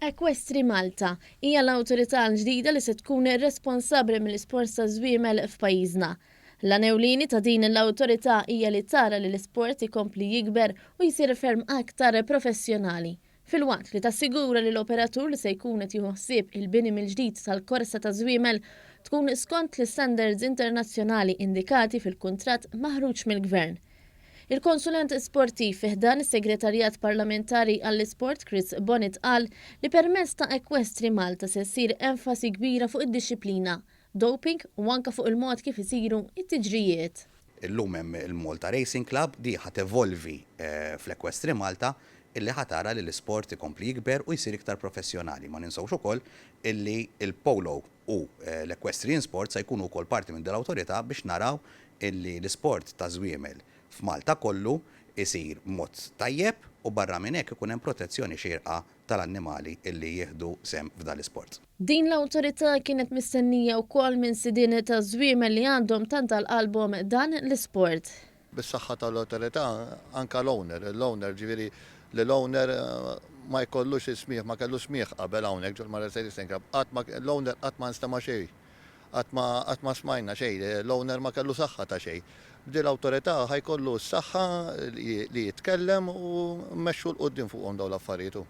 Equestri Malta hija l-awtorità l-ġdida li se tkun responsabbli mill-isports taż-żwiemel f'pajjiżna. L-għan ewlieni ta' din l-awtorità hija li tara li l-isport ikompli jikber u jsir ferm aktar professjonali, filwaqt li tassigura li l-operatur li se jkun qed jieħu ħsieb il-bini mill-ġdid tal-korsa taż-żwiemel tkun skont l-istandards internazzjonali indikati fil-kuntratt maħruġ mill-Gvern. Il-konsulent sportiv fi ħdan is-Segretarjat Parlamentari għall-Isport Chris Bonett qal li permezz ta' Equestri Malta se ssir enfasi kbira fuq id-dixxiplina, doping u anke fuq il-mod kif isiru t-tiġrijiet. Illum hemm il-Malta Racing Club, di ħa tevolvi fl-Equestri Malta illi ħa tara li l-isport ikompli jikber u jsir iktar professjonali. Ma ninsewx ukoll illi l-polo u l-equestrian sport se jkunu wkoll parti minn din l-awtorità biex naraw illi l-isport taż-żwiemel f'Malta kollu jsir b'mod tajjeb u barra minn hekk ikun hemm protezzjoni xierqa tal-annimali illi jieħdu sehem f'dan l-isport. Din l-awtorità kienet mistennija wkoll minn sidien ta' żwiemel li għandhom tant għal qalbhom dan l-isport. Bis-saħħa tal-awtorità anke l-owner, l-owner ġifieri li l-owner ma jkollux is-smigħ, ma kellux smigħ qabel hawnhekk ġol-Marsa Racing Club, qatt ma l-owner qatt ma nstema' xejn, qatt ma qatt ma smajna xejn, l-owner ma kellu saħħa ta' xejn. B'din l-awtorità ħa jkollu s-saħħa li jitkellem u mmexxu 'l quddiem fuqhom dawn l-affarijiet hu.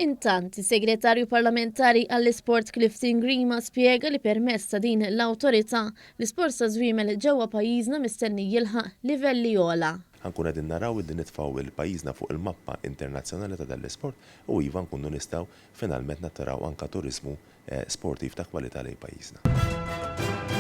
Intant, is-Segretarju Parlamentari għall-Isport Clifton Grima spjega li permezz ta' din l-awtorità, l-isport taż-żwiemel ġewwa pajjiżna mistenni jilħaq livelli ogħla. Ħa nkunu qegħdin naraw illi nitfgħu 'l pajjiżna fuq il-mappa internazzjonali ta' dan l-isport u iva nkunu nistgħu finalment nattiraw anke turiżmu sportiv ta' kwalità lejn pajjiżna.